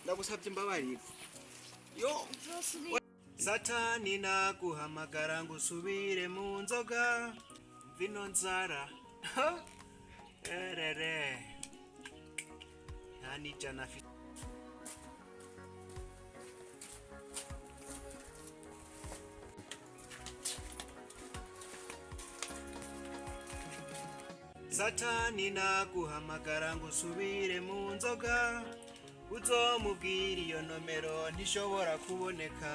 Ndagusabye imbabarire. Yo. Uzosubira. Satani naguhamagara ngo usubire mu nzoga, vino nzara. Ha? Erere. Nta n'ijana afite. Satani naguhamagara ngo usubire mu nzoga, uzomubwira iyo nomero ntishobora kuboneka.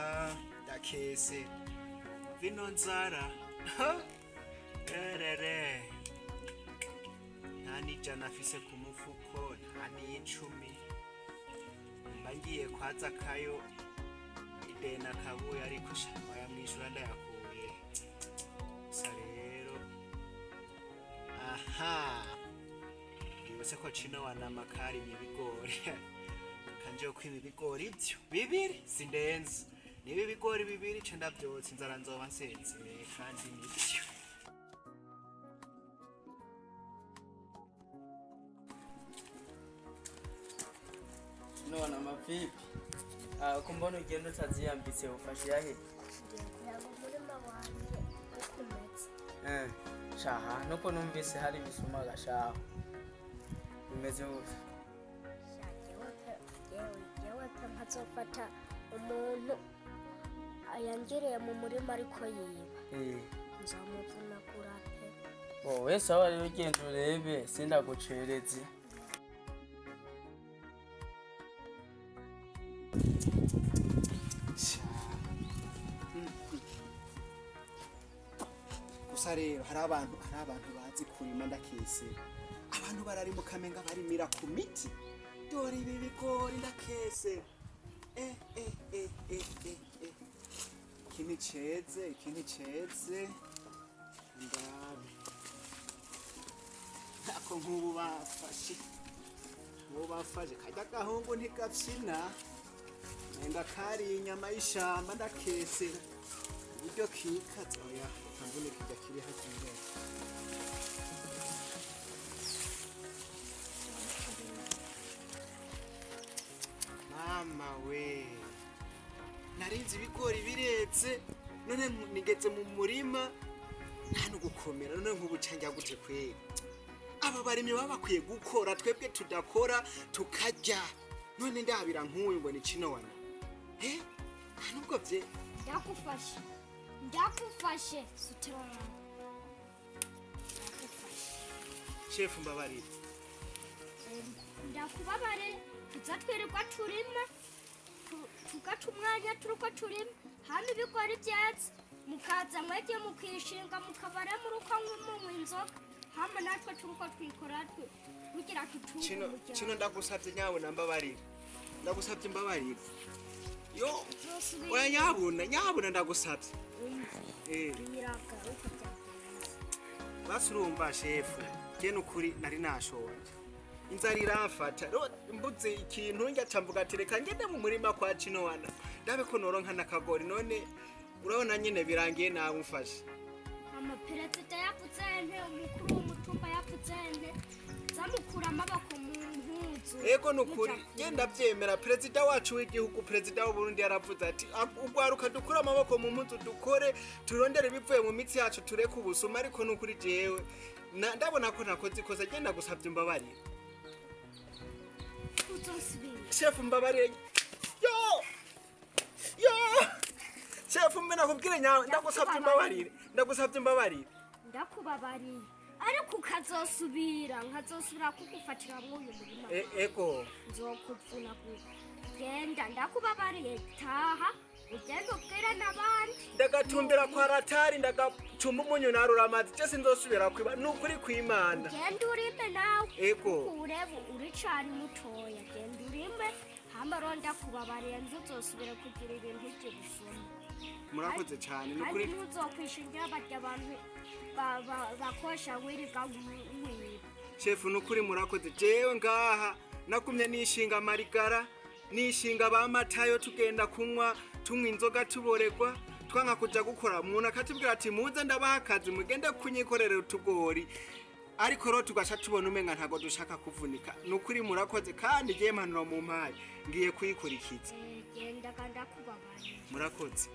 Ndakese vino nzara. Ha? Erere. Nta n'ijana afise ku mufuko, nta n'icumi. Mba ngiye kwa Zakayo ideni akabuye, ariko sha wayamwishura ndayakuye. Gusa rero aha ndibutse ko cino wanama karimye ibigori, kanje kwiba ibigori ivyo bibiri sindenze. Niba ibigori bibiri ce ndavyotsa, inzara nzoba nsezereye, kandi nivyo. None amapipi? Ah, ko mbona ugenda utaziyambitse, ufashe yahe? Ngiye kuraba umurima wanjye ukometse. Eh, shaha nuko numvise hari ibisuma gashaho. Bimeze gute? Sha, jewe pe, jewe pe, nkazofata umuntu yangiriye mu murima ariko yiba, nzomuvunagura pe. Wowe sawa rero, ugenda urebe sindagucereze. Sha. Gusa rero hari abantu bazi kurima, ndakese. Abantu bararima ukamenga barimira ku miti. Dore ibi bigori, ndakese. Eh eh eh eh eh eh, iki ni ceze, iki ni ceze. Ndabe ntako nk'ubu bafashe, ubu bafashe kajya gahungu ntigafyina, nenga kari inyama y'ishamba. Ndakesera uburyo kikaza. Oya, kambone kijya kiri hagiye imbere. Mama we, narinzi ibigori biretse, none nigeze mu murima nta no gukomera. None nk'ubu njya gute kweri? Aba barimyi baba bakwiye gukora, twebwe tudakora tukarya. None ndabira nk'uyu ngo ni kino wana he, nta nubwo bye. Ndakufashe, ndakufashe, sutura, ndakufashe. Shefu, mbabarira. Ndakubabare. Tuza twirirwa turima, tugaca umwanya turiko turima, hama ibigori vyeze mukaza mwebwe mukishinga mukabara muruko munywa inzoga, hama natwe turiko twikora kugira tutunge Kino umuryango. Kino, ndagusabye nyabuna, mbabarira, ndagusabye mbabarira. Yo. Uzosubira. Oya, nyabuna, nyabuna, ndagusabye. Eh. Biraga uko byagenze. Basi urumva shefu, je nukuri nari nashonje, inzara iramfata. Rero mbuze ikintu njya camvuga ati reka ngende mu murima kwa kino wana ndabe ko noronka n'akagori. None urabona nyine birangiye nawe umfashe. Hama perezida yavuze nte? Umukuru w'umutumba yavuze nte? Zamukura amaboko mu mpuzu. Ego, nukuri. Muja genda vyemera. Perezida wacu w'igihugu, perezida w'Uburundi, yaravuze ati: "Ugwaruka dukure amaboko mu mpuzu, dukore, turondere ibivuye mu mitsi yacu, tureke ubusuma." Ariko nukuri jewe ndabona ko nakoze ikosa. Genda gusabye imbabarire. Uzosubira. Shefu, mbabarire. Yo yo, shefu, mbe nakubwire nyawe, ndagusabye imbabarire, ndagusabye imbabarire. Ndakubabariye, ariko ukazosubira, nkazosubira kugufatira mw'uyu murima, Ego. nzokuvunagura. Genda, ndakubabariye, taha ugende ubwire n'abandi. Ndagatumbira kwa ratari, ndagacumba umunyu narura amazi. Je sinzosubira kwiba, ni ukuri kw'Imana. Genda urime nawe. Ego. Kuko urebe uricari mutoya, genda urime. Hama rero ndakubabariye, ntuzosubire kugira ibintu by'ubusuma. Murakoze cyane, ni Kandi ukuri. ntuzokwishingira barya abantu bakosha wirirwa wiba. Shefu, ni ukuri murakoze. Jewe ngaha nagumye nishinga amarigara, nishinga ba Matayo, tugenda kunywa, tunywa inzoga, tuboregwa, twanka kuja gukora. Umuntu akatubwira ati: "Muze ndabaha akazi, mugende kunyikorera utugori." Ariko rero tugaca tubona umenga ntabwo dushaka kuvunika. Ni ukuri murakoze, kandi igihe impanuro mu mpaye ngiye kuyikurikiza. Genda kandi akubabarira. Murakoze.